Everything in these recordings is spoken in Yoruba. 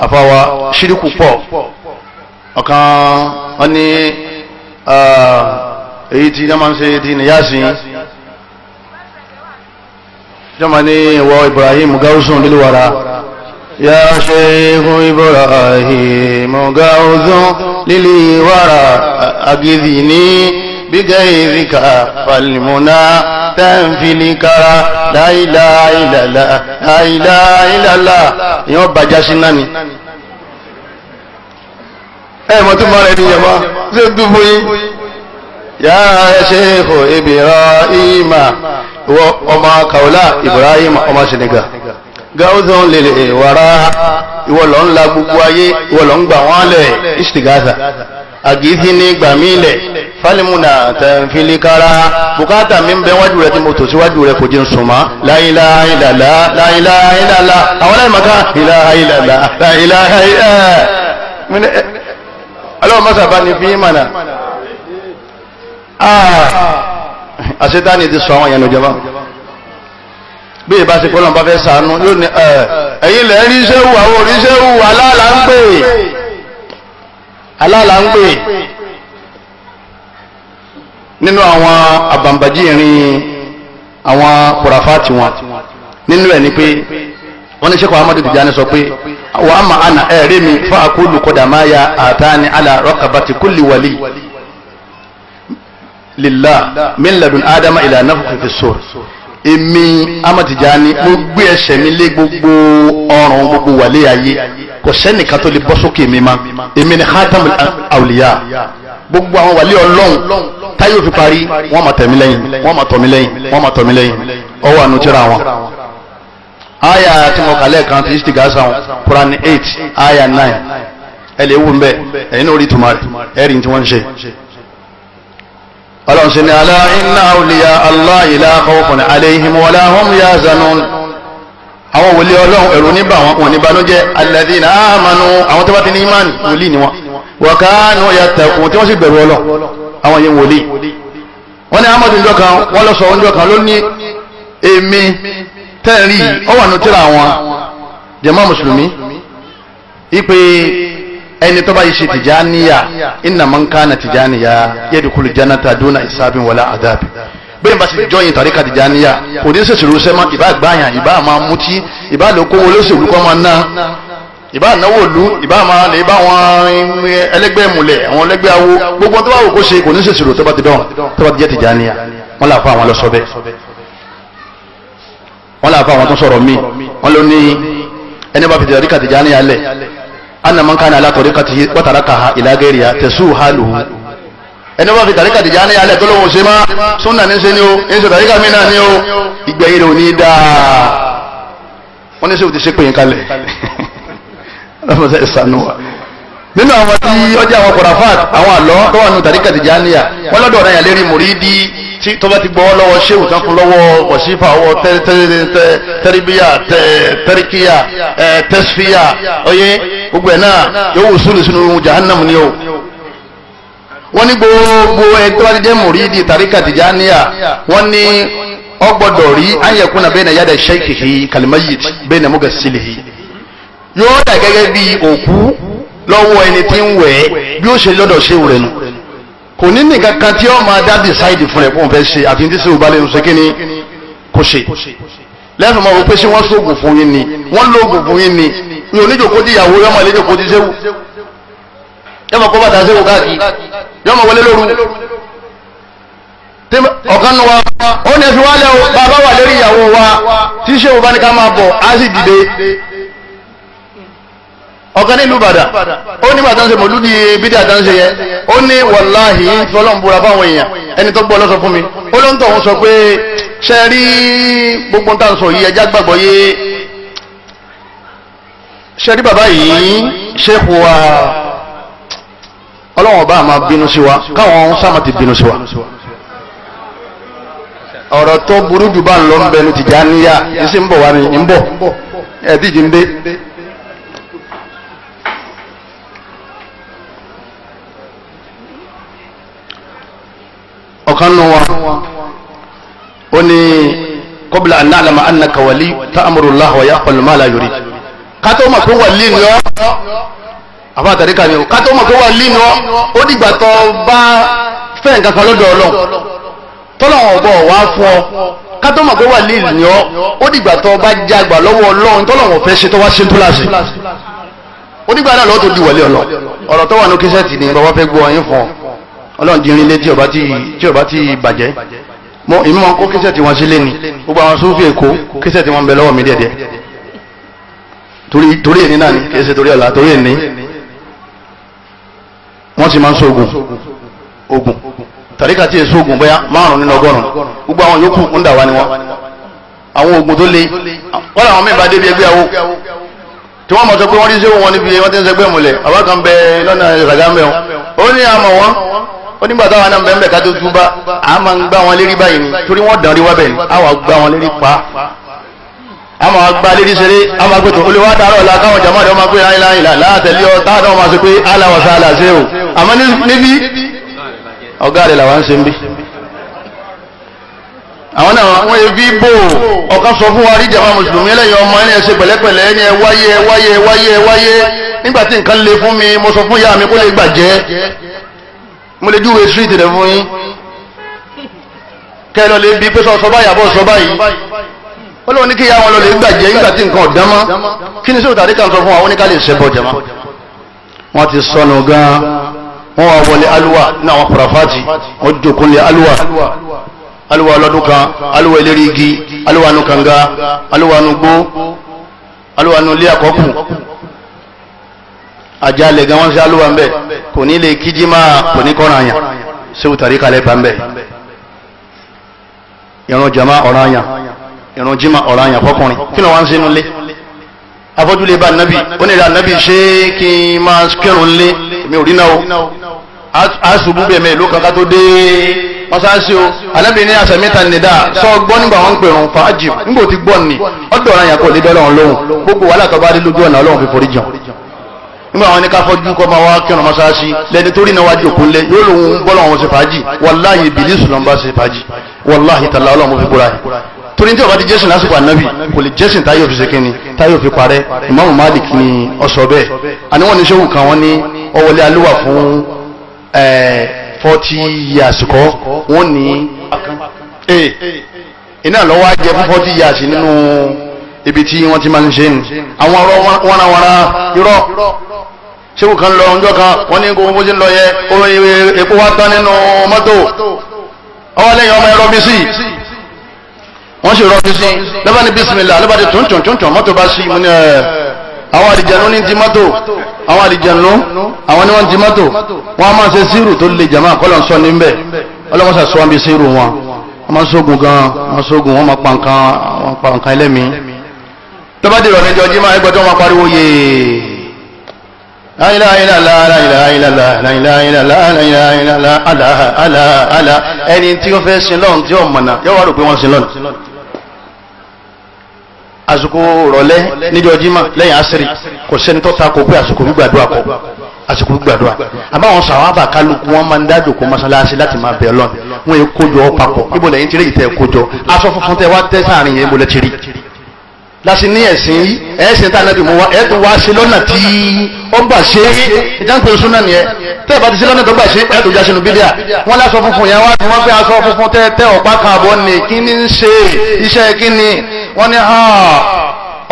Àfàwà ṣíríkù pọ̀. Ọ̀kan wọn ní èyí tí wọ́n máa ń ṣe ti nìyásin jọmọ ní ìwọ Ibrahim gáúsùn lílùwàrà ya Sheikh Ibrahim gáúsùn lílùwàrà agìdì ní bígẹ́ ìrìkà falimuna tẹ́ǹfìlìkara láìláìlàlá láìláìlàlá ìyọ́n bàjá sí náà ni. Ẹ mọ̀ tó mọ̀ rẹ̀ ní ìyẹ̀mọ́ ṣé ń dúró yín. Ya Sheikh Ibrahim wọ ọmọ Kaula Ibrahim ọmọ Senegal gáúsùn lè wàrà, ìwọ lọ ń la gbogbo ayé, ìwọ lọ ń gbà wọ́n lẹ̀ istighatha àgìsí ní gbàmí lẹ̀ fálímùnà tẹ̀fílíkara bùkátà mi ń bẹ wájú rẹ tí mo tò síwájú rẹ kò jẹ́ ń sùn mọ́ láìláìlàlá láìláìlàlá àwọn aláìmọ̀ká ìlàìlàlá láìláìlàlá ọlọ́run mọ́sàbá ni fi mọ̀nà. Àṣetáni ti sọ àwọn èèyàn jọba bí ìbá ṣe kọ́lọ́n bá fẹ́ sànú yóò ní ẹ̀yin lẹ́ rí sẹ́wù àwọn oríṣẹ́wù aláàlá ń pè aláàlá ń pè. Nínú àwọn àbàǹbàjì ìrìn àwọn kùràfáàtì wọn nínú ẹ̀ ni pé wọ́n ní Sheikh Ahmadu Tijani sọ pé wà á mà ánà ẹ̀rí mi fún àkúlù kọ́dà máa ya àtàní àlà raqabati kulli wali lillah min ladun adama ila nafkhi fi sur. Èmi Ahmad Tijani mo gbé ẹsẹ̀ mi lé gbogbo ọrùn gbogbo wàlé ayé, kò sẹ́nìkan tó lè bọ́ sókè mi ma, èmi ni khatamul awliya. Gbogbo àwọn wàlé ọlọ́run táyé òfin parí wọ́n máa tẹ̀mí lẹ́yìn, wọ́n máa tọ̀mí lẹ́yìn, wọ́n máa tọ̀mí lẹ́yìn. Ọwọ́ àánú tíra wọn. Aya tí mo kà lẹ́ẹ̀kan ti istighatha wọn, Quran 8 aya 9, ẹ lè wù ń bẹ ẹ̀yin náà rí tùmọ̀ rẹ̀, ẹ̀rí tí wọ́n ń ṣe. Ọlọ́run ṣe ní alá inna awliya Allahi la khawfun alayhim wala hum yahzanun. Àwọn wòlíì ọlọ́run ẹ̀rù níbà wọn, wọn ní banújẹ́. Alladhina amanu, àwọn tó bá ti ní ìmánì wòlíì ni wọn, wa kanu yattaqun, tí wọ́n sì bẹ̀rù ọlọ́run, àwọn yẹn wòlíì. Wọ́n ní amadu njọ́ kan wọ́n lọ sọ njọ́ kan ló ní èmi tẹ́ẹ̀rí ọ wà nù tíra àwọn jàmá mùsùlùmí ipe ẹni tó bá yìí ṣe tìjáníyà inna man kana tìjáníyà yadkhulu jannata duna hisabin wala adab. Bẹ́ẹ̀ bá ti jọyìn tàríkà tìjáníyà kò ní sèṣirò sẹ́mọ́, ìbá gbáyàn, ìbá máa mutí, ìbá lè kówó olóṣèlú kọ́ máa ná, ìbá náwó ìlú, ìbá máa lè bá wọn ẹlẹ́gbẹ́ múlẹ̀, àwọn ẹlẹ́gbẹ́ awo, gbogbo tó bá wù kó ṣe kò ní sèṣirò tó bá ti dán tó bá ti jẹ́ tìjáníyà. Wọ́n là fún àwọn lọ sọ bẹ́ẹ̀, wọ́n là fún àwọn tó sọ̀rọ̀ míì, wọ́n ló ní ẹni bá fi tàríkà tìjáníyà lẹ̀ anna man kana ala tariqatihi wa tarakaha ila ghayriha tasu haluhu. Ẹni wọ́n fi tàríkà Tìjàní alẹ́ tó lóun ṣe má súnà ní ṣe ni o, ní ṣe tàríkà mí náà ni o, ìgbẹ̀yìn rẹ̀ ò ní dáa. Wọ́n ní sèwọ́n ti ṣe pé yín kalẹ̀ lọ́mọdé ìsànú wa. Nínú àwọn tí ọjà àwọn kọ̀ràfàt àwọn àlọ́ tó wà nù tàríkà Tìjàníyà wọ́n lọ́dọ̀ ọ̀rẹ́ yẹn lérí mùrídìí tí tó bá ti gbọ́ lọ́wọ́ ṣéwù tán fún lọ́wọ́ wọ̀sífà ọwọ́ tẹ́rìbíyà tẹ́ríkíyà tẹ́sífíyà oyé gbogbo ẹ̀ náà yóò wù sùúrù sínú jahannam ni o. Wọ́n ní gbogbo ẹ̀ tó bá ti jẹ́ mùrídìí tàríkà Tìjàníyà wọ́n ní ó gbọ́dọ̀ rí ayẹ̀kúnà bayna yada shaykhihi kal-mayyit bayna mughsilihi, yóò dà gẹ́gẹ́ bí òkú lọ́wọ́ ẹni tí ń wẹ̀ bí ó ṣe lọ́dọ̀ ṣéwù rẹ̀ nù. Kò ní nìkan kan tí ó máa dá decide fún ẹ̀ fún òun fẹ́ ṣe àfi tí sèwù bá lè ṣe kí ni kò ṣe. Lẹ́fọ̀ máa wò pé ṣé wọ́n sóògùn fún yín ni, wọ́n lóògùn fún yín ni, mi ò ní jòkó di ìyàwó yọmọ ilé jòkó di sẹ́wù, yọmọ kó bàtà sẹ́wù káàkiri, yọmọ wọlé lóru. Ọ̀kan nu wa ó ní ẹ̀fí wálẹ̀ o, bàbá wà lérí ìyàwó wa tí sẹ́wù bá ní ká máa bọ̀ á sì dìde. Ọ̀kan nílùú Ìbàdàn ó ní bàtà ń ṣe mọ̀lúdi bídí àtàǹṣe yẹn, ó ní wàláhì fọlọ́n búra fáwọn èèyàn, ẹni tó gbọ́ lọ́sọ fún mi, ó ló ń tọ̀ wọ́n sọ pé ṣe rí gbogbo tá à ń sọ yìí ẹja gbàgbọ́ yé, ṣe rí bàbá yìí ṣéèkù wa ọlọ́wọ́n bá máa bínú sí wa káwọn sáà má ti bínú sí wa. Ọ̀rọ̀ tó burú jù bá ń lọ ń bẹnu Tìjàníyà ní sí ń bọ̀ wá ní ń bọ̀ ẹ̀ díje ń dé. Ọ̀kan nù wa ó ní qabla an na'lama annaka wali ta'muru Allah wa yaqbalu ma la yurid. Kátó mọ̀ pé wàlí ni ọ́, àfa tàríkà ni o, kátó mọ̀ pé wàlí ni ọ́, ó dìgbà tó bá fẹ́ nǹkan kan lọ́dọ̀ Ọlọ́run tọ́lọ́wọ̀n ọ̀bọ̀ wá fún ọ. Kátó mọ̀ pé wàlí ni ọ́, ó dìgbà tó bá jágbà lọ́wọ́ Ọlọ́run tọ́lọ́wọ̀n fẹ́ ṣe tó wá ṣe túláṣì, ó dìgbà náà lọ́wọ́ tó di wàlí Ọlọ́run. Ọ̀rọ̀ tó wà ní kíṣẹ́ẹ̀tì ni bàbá fẹ́ gbọ́ ọyìn fún ọ. Ọlọ́run jírin lé tí ọba ti bàjẹ́ mọ èmi máa ń kó kíṣẹ́ẹ̀tì wọn sílé ni. Gbogbo àwọn sófin Èkó kíṣẹ́ẹ̀tì wọn bẹ lọ́wọ́ mi díẹ̀díẹ̀, torí èní náà ni, kìí ṣe torí ọ̀la, torí èní. Wọ́n sì máa ń sóògùn ogun tàríkà tí èso ogun bóyá 5 nínú 100, gbogbo àwọn yòókù ń dà wá ni wọn. Àwọn ogun tó le wọ́n làwọn mẹ́ba débi ẹgbẹ́ àwọ̀ tí wọ́n mọ̀ sọ pé wọ́n rí sẹ́wọ̀n wọn níbi wọ́n ti ń sẹgbẹ́ múlẹ̀. Àbá kan bẹ lọ́nà ìsàgá mẹ́ wọn, ó ní àmọ̀ wọn, ó nígbà táwọn náà bẹ́ẹ̀ ká tó túbá, a máa ń gbá wọn lérí báyìí ni, torí wọ́n dàn rí wá bẹ́ẹ̀ ni, a wà gbá wọn lérí pa, a máa gbá lérí ṣeré, a máa gbẹ̀tọ̀ olùwà dàrọ̀ ọ̀la káwọn jàmáà rẹ̀ máa gbé ayélujára látẹ̀lé ọ táwọn náà máa sọ pé aláwọ̀sá aláṣẹ o. Àmọ́ níbí ọ̀gá rẹ̀ làwọn ń ṣe ń bí. Àwọn náà wọ́n yẹ fi bò ọ̀kan sọ fún wa rí jàmáà mùsùlùmí ẹlẹ́yìn ọmọ ẹni ẹ ṣe pẹ̀lẹ́pẹ̀lẹ́, ẹni ẹ wáyé ẹ wáyé ẹ wáyé ẹ wáyé. Nígbà tí nǹkan le fún mi, mo sọ fún ìyá mi kó lè gbàjẹ́, mo lè júwe street rẹ̀ fún yín kẹ́ ẹ lọ lè bí pé sọ báyìí àbọ̀ sọ báyìí. Ó lóun ní kí ìyá wọn lọ lè gbàjẹ́ nígbà tí nǹkan ọ̀dán mọ́. Kí ni sóòtà àdékà sọ fún wa? Ó ní ká lè ṣẹbọ jẹ̀mọ́. Wọ́n ti sọnù gan-an, wọ́n wá wọlé aluwa ní àwọn kùràfáàtì, wọ́n jókòó lé aluwa, aluwa ọlọ́dún kan, aluwa eléré igi, aluwa nu kànga, aluwa nu gbó, aluwa nu ilé àkọ́kù, àjálẹ̀ gan wọ́n ṣe aluwa ń bẹ̀, kò ní lè kíjí máa, kò ní kọ́ra yàn sẹ́wù tàrí kalẹ̀ bá ń bẹ̀. Ìrun jama ọ̀ràn yàn, ìrun jimá ọ̀ràn yàn fọkùnrin, kí ni wọ́n ń sinú lé? Afọ́júlé bá nàbì, ó ní ìlà nàbì ṣé kí n máa kírun lé mi ò rí náà o, a ṣubú bẹ́ẹ̀ mẹ́lòó kankan tó dé mọ́sáàsì o. Alábì ní àṣàmìta nìdá sọ gbọ́ nígbà wọn ń pè wọn fàájì, nígbà tí gbọ́ ni ọ̀dọ̀ ọ̀ràn yàn kò lè dọ́lọ́run lóhùn, gbogbo wàhálà tó bá rí lójú ọ̀nà Ọlọ́run fi forí jàn. Nígbà wọn ní ká fọ́jú kọ́ máa wá kírun mọ́sáàsì lẹ́ni tó rí náà wájú òkú lé yóò lòun bọ́lọ̀ wọn ṣe fàájì, wàláhì ìbílísù ló ń bá ṣe fàájì, wàláhì tàlá Ọlọ́run fi búra yìí. Torí tí ó bá ti jésìn lásìkò ànábì kò lè jésìn táyọ̀ fi ṣe kínni táyọ̀ fi parẹ́. Ìmáàmù Malik ni ó sọ bẹ́ẹ̀. Àní wọ́n ní sẹ́wù kan, wọ́n ní ọwọ́lé alúwà fún 40 years kọ́, wọ́n ní iná lọ́wọ́ á jẹ fún 40 years nínú ibi tí wọ́n ti máa ń ṣe ni. Àwọn ọ̀rọ̀ wọ́nrawọ́nra irọ́. Sẹ́wù kan lọ ọjọ́ kan, wọ́n ní gbogbo bó ṣe ń lọ yẹ epo wá tán nínú mọ́tò, ọwọ́ lẹ́yìn ọmọ ẹ̀rọ mi sí, wọ́n sì rọ́bí sí lọ́ba ní bísímìlà, lọ́ba ní tùntùntùntùn mọ́tò bá sí. Mo ní ẹ̀ àwọn àlìjẹ̀nu ní ti mọ́tò, àwọn àlìjẹ̀nu àwọn ni wọ́n ti mọ́tò, wọ́n á máa ṣe sírù tó le jàmá kọ́lọ̀ ń sọ níbẹ̀, ọlọ́mọṣà sọ wọn bí sírù wọn. Wọ́n máa ń sógun gan, wọ́n sógun, wọ́n máa pa nǹkan, wọ́n pa nǹkan ẹlẹ́mìí. Lọ́ba dèrò ní ọjọ́ jimá ẹgbẹ́ tó máa pariwo yéé láìláìláìláìláìláìláìláìláìláìláìláìláìláìlá ẹni tí ó fẹ́ sin lọ́run tí ó mọ̀nà yóò wá rò pé wọ́n sin lọ́run. Àsìkò rọ̀lẹ́ níjọ́ jímọ̀ lẹ́yìn àṣírí kò sẹ́ni tó ta kò pé àsìkò gbígbàdúrà kọ, àsìkò gbígbàdúrà. Àmọ́ àwọn sàwábà kálukú wọn máa ń dájò kó mọ́sálásí láti máa bẹ̀ Ọlọ́run, wọn yẹ kójọ papọ̀. Ibo lẹ́yìn tí rí ìtẹ́ kójọ aṣọ funfun tẹ wá tẹ́ sáàrin yẹn, ibo lẹ́ ti rí láti ní ẹ̀sìn yìí, ẹ̀sìn tá a nàbì mú wa ẹ̀ tó wá sí lọ́nà tí ó gbà ṣe é, ìjáǹpé súnà nìyẹn. Tẹ́ ẹ̀ bá ti sí lọ́nà tó gbà ṣe é, ẹ̀ tó já sínú bídíà. Wọ́n láṣọ funfun yẹn wá tí wọ́n fẹ́ aṣọ funfun tẹ́ tẹ́ ọ̀pá kan àbọ̀ ní kí ni ń ṣe iṣẹ́ kí ni wọ́n ní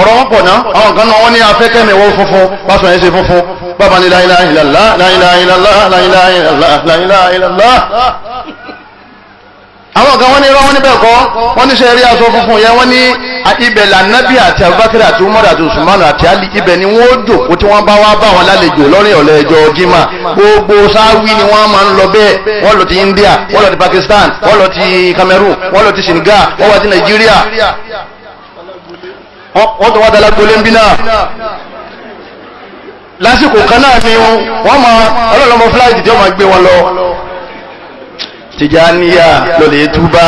ọ̀rọ̀ wọn pọ̀ ná. Àwọn kan náà wọ́n ní afẹ́kẹ́mi wọ́n funfun báṣọ yẹn ṣe funfun bàbá ní la ilaha illallah la ilaha illallah la ilaha illallah la ilaha illallah. Àwọn kan wọ́n ní irọ́, wọ́n ní bẹ́ẹ̀ kọ́, wọ́n ní sẹ́rí aṣọ funfun yẹn, wọ́n ní ibẹ̀ lànàbí àti Abubakar àti Umar àti Usman àti Ali, ibẹ̀ ni wọ́n jòkó tí wọ́n bá wá bá wọn lálejò lọ́rìn ọ̀lẹ́ ẹjọ́ jimá. Gbogbo sáwí ni wọ́n máa ń lọ bẹ́ẹ̀, wọ́n lọ ti India, wọ́n lọ ti Pakistan, wọ́n lọ ti Cameroon, wọ́n lọ ti Senegal, wọ́n wá ti Nàìjíríà, wọ́n tó wá dalágbólé ń bí náà. Lásìkò kan náà ni wọ́n máa ọlọ́lọ́mọ fúláìtì tí wọ́n máa gbé wọn lọ. Tìjàníyà lọlẹ̀ túbá.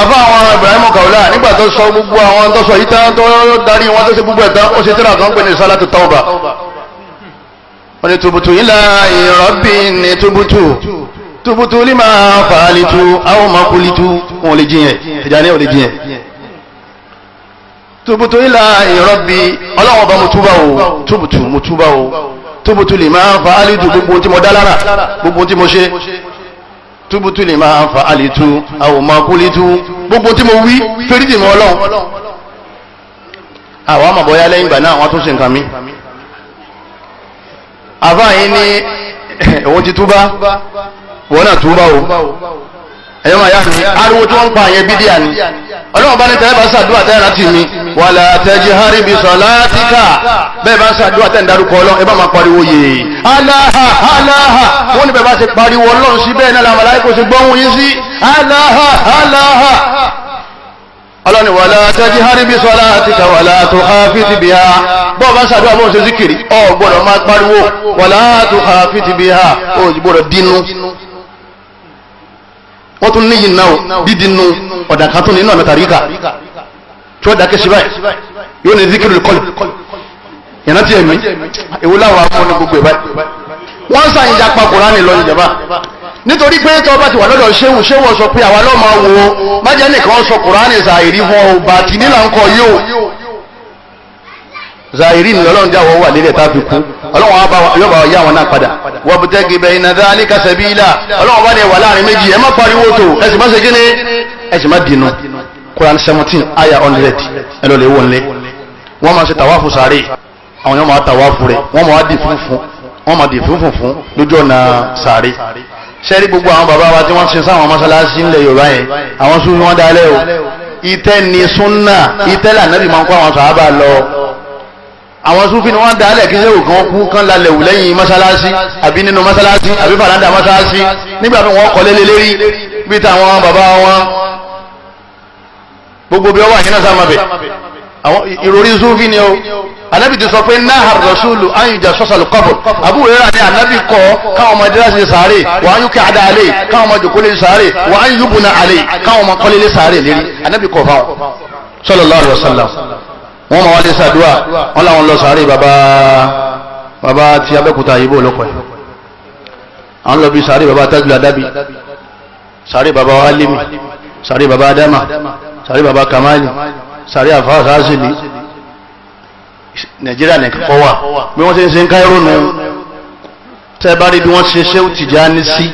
Afá àwọn Ibrahim Kaula nígbà tó sọ gbogbo àwọn tó sọ yìí tán, tó darí wọn tó ṣe gbogbo ẹ̀ tán, ó ṣe tírà kan pè ní Salatu Tauba. Wọ́n ní tubutu ila rabbi ní tubutu tubutu lima fa'alitu aw ma kulitu. Wọn ò lè jiyàn, Tìjàníyà ò lè jiyàn. Tubutu ila rabbi, ọlọ́wọ́n ọba mo túbà o, tubutu mo túbà o, tubutu lè máa fa alitu, gbogbo tí mo dá lára, gbogbo tí mo ṣe, tubutu lè máa fa alitu àwọn ọmọ akúlitu, gbogbo tí mo wí, fèrèjì mi ọlọ́run. Àwọn àmọ̀ bọ́yá lẹ́yìn ìgbà náà wọ́n tún ṣe nǹkan mi. Àbá yín ní òun ti túbá, wọn náà túbá o. Ẹ̀yọ́ máa yá mi, ariwo tí wọ́n ń pa àyẹn bídíà ni. Ọlọ́run bá ní tẹ́lẹ̀ bá ṣàdúrà tẹ́lẹ̀ láti mi, wala tajhar bi salatika, bẹ́ẹ̀ bá ṣàdúrà tẹ́lẹ̀ ń darúkọ ọlọ́run, ẹ bá máa pariwo yèè aláha aláha. Wọ́n ní bẹ́ẹ̀ bá ṣe pariwo ọlọ́run sí, bẹ́ẹ̀ náà làwọn aláìkó ṣe gbọ́hùn yín sí aláha aláha. Ọlọ́ni wala tajhar bi salatika wala tukhafit biha, bọ́ọ̀ bá ṣàdúrà bọ́ọ̀ ṣe zikiri, ọ̀ gbọ́dọ̀ máa pariwo, wala tukhafit biha, ó gbọ́dọ̀ dínú. Wọ́n tún níyìn náà dídínú ọ̀dà kan tún nínú ọ̀nà tàríkà tí wọ́n dákẹ́ sí báyìí, yóò ní zikiru kọlù ìrántí ẹ̀mí èwo láwọn afọ ní gbogbo ẹ̀ báyìí. Wọ́n ń sàn ìjàpá Kùránì lọ ìjàmbá, nítorí pé tí wọ́n bá ti wà lọ́dọ̀ ṣéwù, ṣéwù sọ pé àwa lọ́ọ́ máa wo májẹ́ nìkan sọ Kùránì zàìrí fún ọ, bàtì nílà ń kọ yóò zàìrí ni ọlọ́run jáwọ́ wà nílẹ̀ tá a fi kú. Ọlọ́run yóò bá yá wọn náà padà. Wabtaghi bayna dhalika sabila, ọlọ́run bá ní wà láàrin méjì, ẹ má pariwo tó, ẹ sì má ṣe kíni, ẹ sì má dìnnú. Quran 17 aya 100, ẹ lọ lè wọ́n lé. Wọ́n máa ṣe tàwáfù sáré, àwọn yóò máa tàwáfù rẹ̀, wọ́n máa dì funfun, wọ́n máa dì funfun fún lójú ọ̀nà sáré. Sẹ́rí gbogbo àwọn bàbá wa tí wọ́n ṣe sáwọn mọ́sálásí ńlẹ̀ Yorùbá yẹn, àwọn Súfì wọn dalẹ̀ o. Ìtẹ́ ni súnà, ìtẹ́ lànàbì máa ń kó àwọn sàhábà lọ. Àwọn Súfì ni wọ́n dalẹ̀ kí sẹ́wò kan kú kán lálẹ́ wù lẹ́yìn mọ́sálásí àbí nínú mọ́sálásí àbí fàlàndà mọ́sálásí, nígbà tí wọ́n kọ́lé lérí bí táwọn bàbá wọn gbogbo bí wọ́n wà yín náà sáà má bẹ̀. Àwọn ìròrí Súfì ni o. Anabi ti sọ pé nahar rasulu ayùjà sọ́sàlù kọ́bù. Abu Hurairah ni anabi kọ́ káwọn ọmọ dírásì sáré, wà á yúkẹ́ àdá alẹ́, káwọn ọmọ jòkó lé sáré, wà á yúbùnà alẹ́, káwọn ọmọ kọ́lé lé sáré lérí. Anabi kọ́ fáwọn sallallahu alaihi wasallam. Wọ́n máa wá lé sàdúrà, wọ́n làwọn lọ sáré bàbá bàbá ti Abẹ́òkúta yìí bò lọ́kọ̀ ẹ̀, àwọn lọ bí sáré bàbá Tajul Adabi, sáré bàbá Alimi, sáré bàbá Adama, sáré bàbá Kamali, sáré àfáà sáàsìlì. Nàìjíríà nìkan kọ́ wà bí wọ́n ṣe ń ṣe ń Káírò nù. Tẹ́ bá rí bí wọ́n ṣe ṣe Tìjàní sí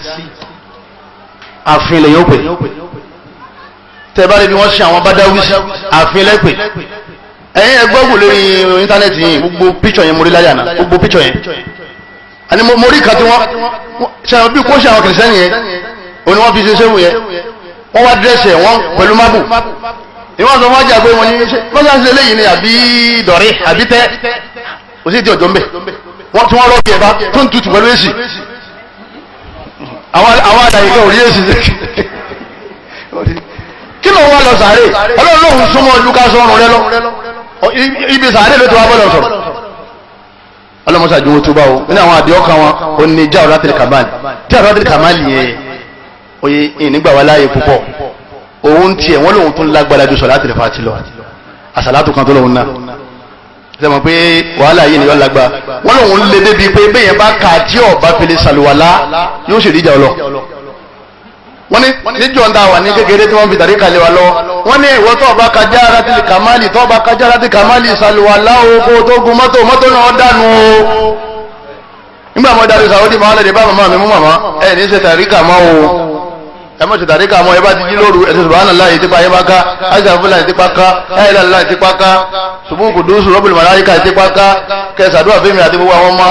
ààfin lè yóò pè, tẹ́ bá rí bí wọ́n ṣe àwọn Bádáwí sí ààfin lẹ́pẹ̀. Ẹ̀yin ẹ gbọ́gbù lórí íńtánẹ́ẹ̀tì yìí, gbogbo píṣọ̀ yẹn mo rí láyà náà, gbogbo píṣọ̀ yẹn àní mo rí kan tí wọ́n ṣe àwọn bí kó ṣe àwọn kìrìsìtẹ́nì yẹn òní wọ́n fi ṣe ṣéwù yẹn, wọ́n wá dírẹ́sì ẹ̀ wọ́n pẹ̀lú mábù. Ìwọ́n sọ fún ọjà pé wọ́n ní mọ́sánsì eléyìí ni àbí dọ̀rí àbí tẹ́ kò sí ti ọjọ́ ń bẹ̀. Wọ́n tí wọ́n rọ́ọ̀kì ẹ̀bá tó ń tutù pẹ̀lú èsì, àwọn àdàyè kan ò rí èsì. Kí ló ń wá lọ sàárè? Ọlọ́run lòun súnmọ́ ojú ká sọ́run rẹ lọ, ibi sàárè ló ti wá bọ́lọ̀ sọ̀rọ̀. Ọlọ́mọṣà ju wọn tó bá o nínú àwọn àdéhùn kan wọn ò ní Jawharatul Kamal. Jawharatul Kamal yẹn oye ìnígbà wa láàyè púpọ̀. Òun tiẹ̀ wọ́n lòun tún lágbára ju sọ̀láàtì fàtí lọ, àsàlátù kan tó lòun náà ṣe mọ̀ pé wàhálà yìí nìyọ́ lágbá. Wọ́n lòun lè débi pé bẹ́yẹn bá kà tí ọba fele sàlùwàlá yóò sì ríjà ọlọ. Wọ́n ní níjọ́ ń da wà ní kékeré tí wọ́n fi tàrí kalẹ̀ wa lọ, wọ́n ní ìwọ tó ọba ka Jawharatul Kamali, tó ọba ka Jawharatul Kamali sàlùwàlá o kó tó gun mọ́tò, mọ́tò náà dànù o. Nígbà mọ́ darí Sàwọ́dì máa lè dé bá màmá mi mú màmá ẹ̀ ní ṣe tàrí kà mọ́ o, ẹ mọ̀ ṣètàrí ká mọ́. Ẹ bá ti jí lóru, ẹ ti subhanallahi tipa yẹn bá ká, astaghfirullah tipa ká, la ilaha illallah tipa ká, subuhu kudusu rabbul malaika tipa ká, kẹsàdúrà fẹ́mi àti gbogbo àwọn ọmọ.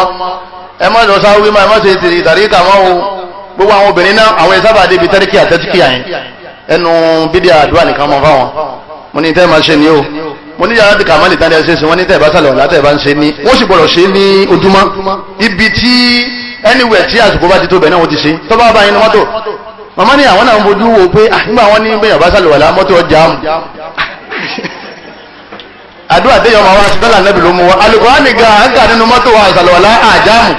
Ẹ má lọ sáwí má, ẹ má ṣe ìtàrí ká mọ́ o. Gbogbo àwọn obìnrin náà àwọn ìsábà débi tẹ́ríkì àtẹ́tíkì yẹn, ẹnu bídíà àdúrà nìkan mọ́ fáwọn. Mo ní tẹ́ máa ṣe ni o, mo ní yàrá ti kà má lè tán ẹ ṣe ṣe. Wọ́n ní tẹ́ bá sàlẹ̀ ọ̀la tẹ́ bá ń ṣe ni wọ́n sì gbọ́dọ̀ ṣe ní ojúmọ́. Ibi tí anywhere tí àsìkò bá ti tó bẹ̀ náà wọ́n ti ṣe. Tó bá bá yín ní mọ́tò, màmá ní àwọn náà ń bojú wo pé nígbà wọn ní bẹ́ẹ̀ bá sàlùwàlá mọ́tò ọjà mù. Àdúrà téèyàn máa wá sí dọ́là nẹ́bì ló mú wa. Al-Kùránì gan àǹkà nínú mọ́tò wa sàlùwàlá àjámù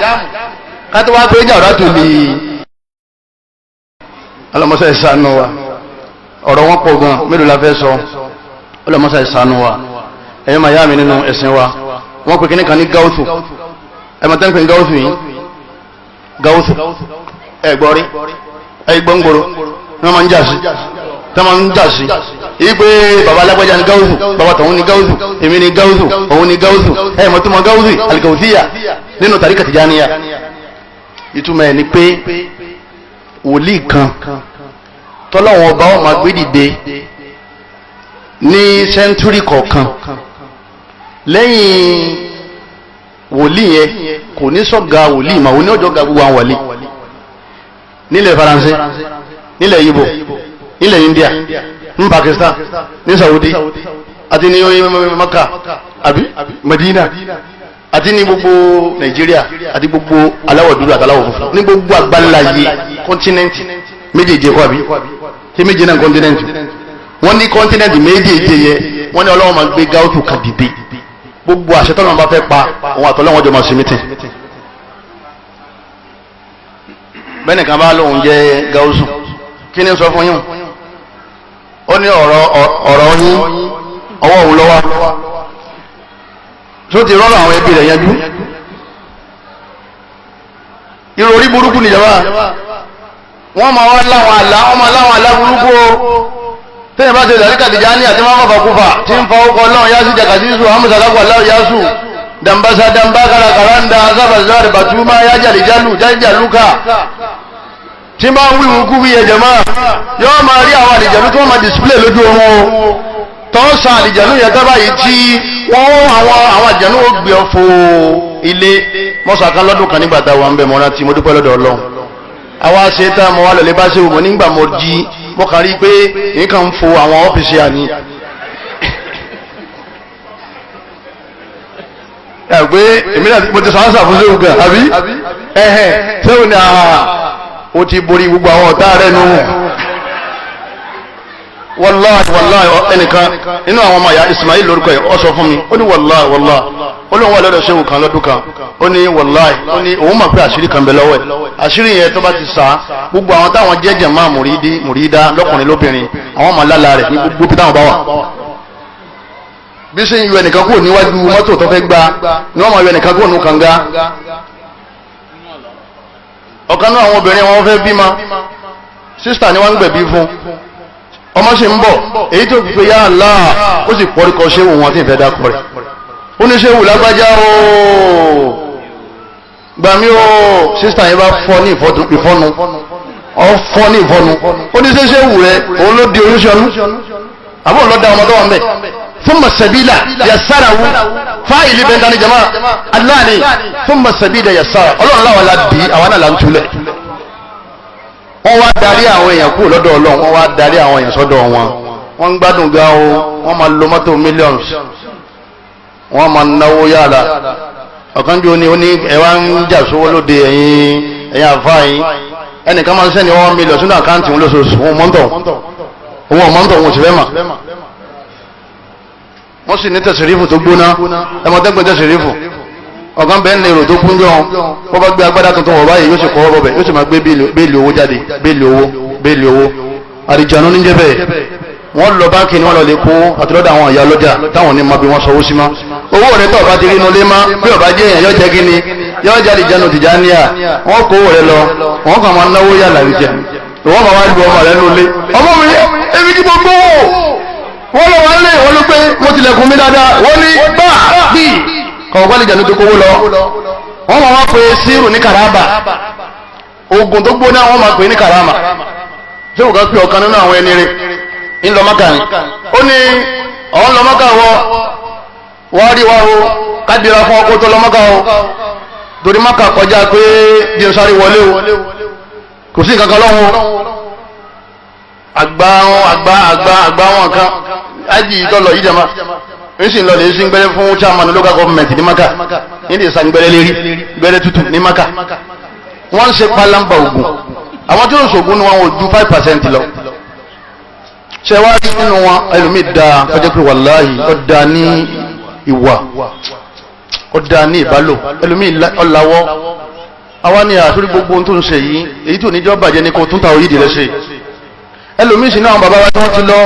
kátó wá pé ìjà ọ̀rá tó lè. Ọlọ́mọṣẹ́ ìsànú wa, ọ̀rọ̀ wọn pọ̀ gan, mélòó la fẹ́ sọ? Ọlọ́mọṣẹ́ ìsànú wa. Ẹ̀yin máa yá mi nínú ẹ̀sìn wa, wọ́n pe kíní kan ní gáúsù. Ẹ̀ máa tẹ́ ń pè ní gáúsù yìí, gáúsù ẹ̀ gbọ́ rí, ẹ̀ gbọ́ngbòrò ní wọ́n máa ń jà sí. tí wọ́n ń jà sí ipe baba alágbájá ni gáúsù, baba tọ̀hún ni gáúsù, èmi ni gáúsù, òun ni gáúsù. Ẹ̀ mọ̀ tó mọ gáúsù aligausiya nínú tàríkà Tìjàníyà. Ìtumọ̀ ẹ̀ ni pé wòlíì kan tọ́lọ́wọ́n ọba ó máa gbé dìde ní sẹ́ńtúrì kọ̀ọ̀kan. Lẹ́yìn wòlíì yẹn kò ní sọ̀gá wòlíì mà, òní ọjọ́ ga gbogbo àwọn wòlíì nílẹ̀ Faransé, nílẹ̀ Ìgbò, nílẹ̀ India, ní Pakistan, ní Saudi, àti ní Maka àbí Medina, àti ní gbogbo Nàìjíríà, àti gbogbo aláwọ̀ dúdú àti aláwọ̀ funfun, ní gbogbo àgbáláyé kọ́ńtínẹ́ǹtì méjèèjì kọ́ àbí tí méje náà kọ́ńtínẹ́ǹtì. Wọ́n ní kọ́ńtínẹ́ǹtì méjèèjì yẹn, wọ́n ní Ọlọ́run máa gbé gáútù kan dìde. Gbogbo àṣẹ tọ́lọ́run bá fẹ́ pa, òun àtọ́lọ́wọ́n jọ máa ṣe mítìn. Bẹ́ẹ̀ nìkan bá lóun jẹ́ gáúsù, kí ni sọ fún yín? Ó ní ọ̀rọ̀ yín ọwọ́ òun lọ́wọ́ tó ti rọ́rọ̀ àwọn ẹbí rẹ̀ yanjú. Ìròrí burúkú nìjọba wọ́n máa wá láwọn àlá, wọ́n máa láwọn àlá burúkú o. Tẹ́yìn bá ṣe tàríkà Tìjàníyà tí wọ́n fàfà kúfà tí ń fa ọkọ̀ ọlọ́run yásù jàkàsísù amúsàlákù aláwọ̀ yásù dambasa damba karakaranda sábàzárì bàtúmá yájàlíjálù jájàlúkà tí bá ń wíwú kú wíyẹ jẹ̀mọ́, yóò máa rí àwọn àlìjẹ̀lú tí wọ́n máa display lójú oorun o. Tọ́ sa àlìjẹ̀lú yẹn tábà yìí tí wọ́n àwọn àlìjẹ̀lú ó gbé ọ fo ilé mọ́sàkán lọ́dún kan nígbà táwa ń bẹ̀ mọ́ra tí mo dúpẹ́ lọ́dọ̀ Ọlọ́run. Àwa ṣe tá mo wá lọ́lẹ́ bá ṣe wò mọ́ nígbà mo jí, mo kàn rí pé nǹkan ń fo àwọn ọ́fíìsì àní. Ẹ pé èmi náà mo ti sọ ánsà fún sẹ́wọ̀n gan àbí ẹ̀hẹ̀ sẹ́wọ̀n ni àhà ó ti borí gbogbo àwọn ọ̀tá rẹ̀ nù. Wàláhì wàláhì, ẹnìkan nínú àwọn ọmọ ìyá Ismail lórúkọ ẹ̀ ọ sọ fún mi, ó ní wàláhì wàláhì, ó lóun wà lọ́dọ̀ sẹ́wọ̀n kan lọ́dún kan, ó ní wàláhì, ó ní òun mọ̀ pé àṣírí kan bẹ lọ́wọ́ ẹ̀. Àṣírí yẹn tó bá ti sá, gbogbo àwọn táwọn jẹ́jẹ̀ máa mùrídá lọ́kùnrin lóbìnrin, àwọn ọmọ lálá rẹ̀ ní gbogbo bí táwọn bá wà. Bí ṣe ń yọ ẹnìkan kúrò níwájú mọ́tò tó fẹ́ gbá ni wọ́n máa yọ ẹnìkan kúrò ní kànga. Ọ̀kan náà àwọn obìnrin wọn fẹ́ bímọ, sísítà ni wọ́n ń gbẹ̀bí fún, ọmọ sì ń bọ̀, èyí tó fi yá Allah, ó sì pọ̀ríkọ ṣéwù wọn tí ń fẹ́ dákọ̀ rẹ̀. Ó ní ṣéwù lágbájá ooo, gbàmí ooo. Sísítà yẹn bá fọ́ ní ìfọ́nu, ọ fọ́ ní ìfọ́nu. Ó ní ṣéwù rẹ̀ òun ló di oyún ṣọnú, àbúrò ló da ọmọ tó wà ń bẹ̀. Thumma sabila yassarahu, fáìlì bẹ́ẹ̀ dání jama aláàní. Thumma sabila yassara, ọlọ́run láwọn la bí àwọn náà là ń túlẹ̀. Wọ́n wá darí àwọn èèyàn kúrò lọ́dọ̀ ọlọ́run, wọ́n wá darí àwọn èèyàn sọ́dọ̀ wọn. Wọ́n ń gbádùn gan o, wọ́n máa lo mọ́tò millions, wọ́n máa náwó yára. Ọ̀kan jù ní oní ẹ̀wá ń jà sówó lóde ẹ̀yìn ẹ̀yìn àfáà yín. Ẹnìkan máa ń sẹ́ni 1 million sínú àkáǹtì wọn lóṣooṣù, òun mọ́tò òun ò sì fẹ́ mà. Wọ́n sì ní tẹ̀sírífù tó gbóná, ẹmọdẹ́gbẹ́ tẹ̀sírífù. Ọ̀kan bẹ́ẹ̀ ní èrò tó kúnjọ́, wọ́n bá gbé agbádá tuntun wọ̀ báyìí, yóò sì kọ́ ọ́ bẹ̀, yóò sì máa gbé béèlì owó jáde, béèlì owó, béèlì owó. Àdìjànú níjẹ́ bẹ́ẹ̀. Wọ́n lọ báńkì ni wọ́n lọ lè kó àtúndọ̀dọ̀ àwọn ìyá ọlọ́jà táwọn ní ma bí wọ́n sọ owó sí ma. Owó rẹ̀ tó ọba ti rí inú lé má, bí ọba jẹ́ èèyàn yóò jẹ́ kí ni, yóò jẹ́ àdìjànú Tìjàníyà. Wọ́n kó owó rẹ̀ lọ, wọ́n kàn máa náwó yàrá ìjẹ. Ìwọ́n máa wá lu ọmọ rẹ̀ nulẹ̀. Ọmọ mi, èmi kí mo gbówó. Wọ́n lọ wọ́n lé, wọ́n ló pé mo tilẹ̀kùn mi dáadáa, wọ́n ní gbà bí kọ̀ọ̀kan lè jẹ̀nu tó kówó lọ. Wọ́n máa wá pe sírù ní karama, oògùn tó gbóná wọ́n máa pè ní karama. Ṣé òkà pé ọ̀kan nínú àwọn ẹni rẹ̀ ń lọ Mákà ni? Ó ní ọ̀hún lọ Mákà wọ, wọ́n rí wa o, kádìrá fún ọkọ̀ tó lọ Mákà o, torí Mákà kọjá pé bí n sáré wọlé o, kò sí nǹkan kan lọ́hùn. Àgbà wọn àgbà àgbà àgbà wọn kan ájì ìtọ́lọ̀ yìí jama n sì lọ lè sí gbẹ́rẹ́ fún chairman local government ní Maka, ní lè san gbẹ́rẹ́ lérí gbẹ́rẹ́ tútù ní Maka. Wọ́n ń ṣe palamba ogun, àwọn tí ó ń sògùn ni wọn ò ju 5% lọ. Ṣé wàá rí nínú wọn ẹlòmíì da ọjọ́ pé wàláhì ó da ní ìwà, ó da ní ìbálò, ẹlòmíì ọ̀làwọ́. Àwa ni àtúrí gbogbo ohun tó ń ṣe yìí, èyí tó níjọ́ bàjẹ́ ni kò tún ta òyìnbí rẹ ṣe. Ẹlòmíì sì náà bàbá wa tí wọ́n ti lọ,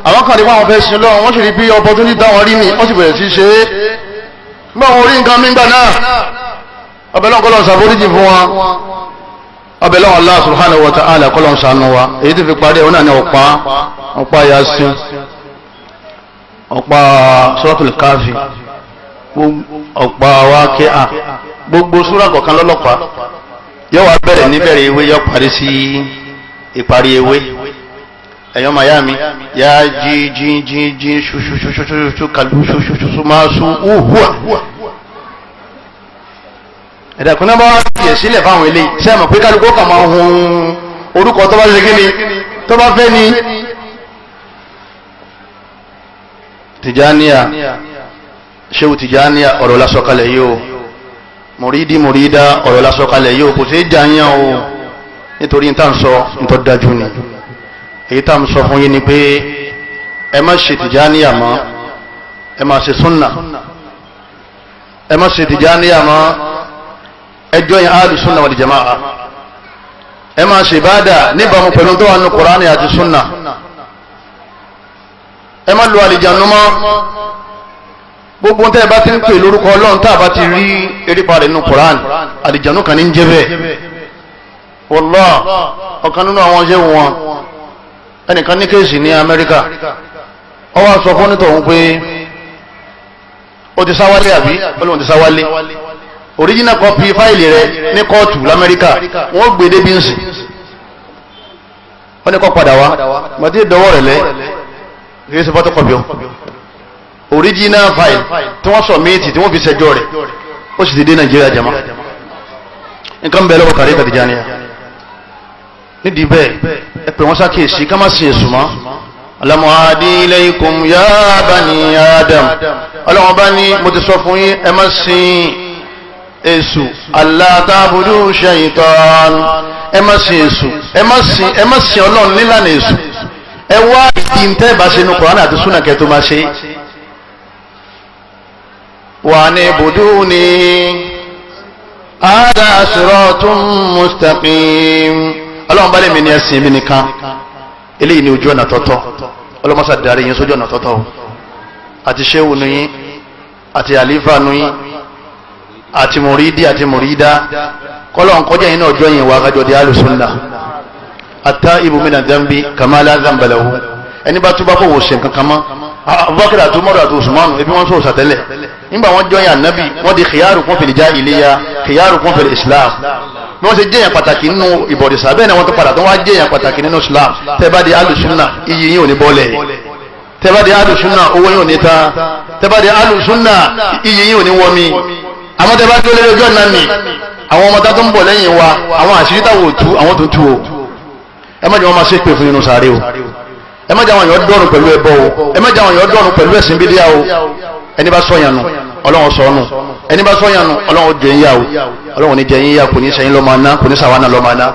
àwọn kan rí wọn fẹ́ sin lọ, wọ́n sì rí bí opportunity táwọn rí mi, wọ́n sì bẹ̀rẹ̀ sí ṣe é. Nígbà wọn rí nǹkan mi gbà náà, ọbẹ̀ náà kọ́ lọ ṣàforíjì fún wọn. Abẹ́lẹ́ Allah subhanahu wa ta'ala kọ́lọ̀ ń sànú wa. Èyí tí fi parí ẹ̀ náà ní ọ̀pá, ọ̀pá Yasin, ọ̀pá Suratul Kafi, ọ̀pá Waqi'a, gbogbo súrà kọ̀ọ̀kan lọ́lọ́pàá. Yóò wá bẹ̀rẹ̀ níbẹ̀rẹ̀ ewé, yóò parí sí ìparí ewé. Ẹ̀yọ́ mayami yá jí jí jí jí ṣuṣuṣuṣuṣu kàlù ṣuṣuṣuṣu máa sun hùwà. Ẹ̀dá kúnná bá wá tiẹ̀ sílẹ̀ fáwọn eléyìí, ṣé ẹ mọ̀ pé kálukú kà máa hun orúkọ tó bá ṣe kí ni tó bá fẹ́ ni. Tìjàníyà, ṣéwù Tìjàníyà, ọ̀rọ̀ lásọ̀kalẹ̀ yìí o. Mùrídìí, mùrídà, ọ̀rọ̀ lásọ̀kalẹ̀ yìí o. Kò sí jàǹyàn o, nítorí ní tá à ń sọ nítorí dájú ni. Èyí tá à ń sọ fún yín ni pé ẹ má ṣe Tìjàníyà mọ́, ẹ má ṣe súnà. Ẹ má ṣe Tìjàníyà mọ́, ẹjọ́ yẹn ahlu súnà wal jamaa. Ẹ má ṣe ìbáàdà níbàámu pẹ̀lú tó wà nínú Kùránì àti súnà. Ẹ má lu àlìjánu mọ́. Gbogbo tẹ́ ẹ bá ti ń pè lórúkọ Ọlọ́run tá a bá ti rí erépa rẹ̀ nínú Kùránì, àlìjánu kan ní ń jẹ́ bẹ́ẹ̀. Wallah, ọ̀kan nínú àwọn ṣé wọn ẹnìkan ní case ní Amẹ́ríkà, ó wá sọ fún onítọ̀hún pé ó ti sáwálé, àbí ó lóun ti sáwálé. Original copy fáìlì rẹ̀ ní kóòtù lamẹ́ríkà, wọ́n gbé débi ń sìn. Wọ́n ní kó padà wá gbàtí ìdánwò rẹ̀ lẹ́ kì í ṣe photocopy o, original file tí wọ́n submit tí wọ́n fi ṣẹjọ́ rẹ̀. Ó sì ti dé Nàìjíríà. Jama, nǹkan bẹ́ẹ̀ lọ́wọ́ tàríkà Tìjàníyà. Nídìí bẹ́ẹ̀, ẹ pè wọ́n sákèsí ká má sin èṣù mọ́. Alam a'hadi ilaykum ya bani Adam, ọlọ́wọ́n bá ní mo ti sọ fún yín, ẹ má sin èṣù. Alla ta'budu shaytan, ẹ má sin èṣù, ẹ má sin Ọlọ́run nílànà èṣù. Ẹ wá ìdí ntẹ́ bá ṣe nu Kùránì àti súnà kẹ́ tó máa ṣe. Wa an'buduni hada siratun mustaqim. Ọlọ́run bá lè mi ní ẹ̀sìn mi nìkan, eléyìí ní ojú ọ̀nà tọ́tọ́. Ọlọ́mọṣà darí yín sójú ọ̀nà tọ́tọ́ o. Àti ṣéwù nu yín, àti àlífà nu yín, àti mùrídì àti mùrídà, kọ́lọ̀ ń kọjá yín náà jọ yín wá kájọ di alùsùnà. At-taibu mina dhanbi kama la dhanba lahu. Ẹni bá túbá kó wò ṣe nǹkan kan mọ́. Abubakar àti Umaru àti Usmanu, ebi wọn sọ̀rọ̀ sàtẹ́lẹ̀ nígbà wọn jọyìn ànábì, wọn di khiyarukum fil jahiliya, khiyarukum fil Islam. Bí wọ́n ṣe jẹ́yàn pàtàkì nínú ìbọ̀dìsá, bẹ́ẹ̀ ni wọ́n tó padà tó wá jẹ́yàn pàtàkì nínú Islam. Tẹ́ bá di alùsùnà, iyì yín ò ní bọ́lẹ̀. Tẹ́ bá di alùsùnà, owó yín ò ní tán. Tẹ́ bá di alùsùnà, iyì yín ò ní wọmi. Àmọ́ tẹ́ bá dúró lórí ojú ọ̀nà mi, àwọn ọmọ tá tó ń bọ̀ lẹ́yìn wa, àwọn àṣírí táwọn ò tú, àwọn tó tú o. Ẹ má jẹ́ wọn máa ṣe pé fún inú sáré o. Ẹ má jẹ́ àwọn èèyàn dọ̀rùn pẹ̀lú ẹbọ o. Ẹ má jẹ́ àwọn èèyàn dọ̀rùn pẹ̀lú ẹ̀sìn bídíà o. Ẹni bá sọ̀yàn nù, Ọlọ́run sọ nù. Ẹni bá sọ̀yàn nù, Ọlọ́run jẹ yín yà o. Ọlọ́run ní jẹ yín yà, kò ní sẹ́yìn lọ́mọ aná, kò ní sàwọn náà lọ́mọ aná.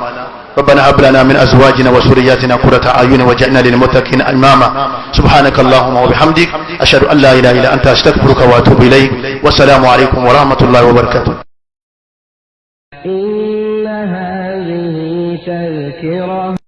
ربنا هب لنا من ازواجنا وذرياتنا قرة اعين واجعلنا للمتقين اماما. سبحانك اللهم وبحمدك، اشهد ان لا اله الا انت، استغفرك واتوب اليك، والسلام عليكم ورحمة الله وبركاته. إن هذه تذكرة.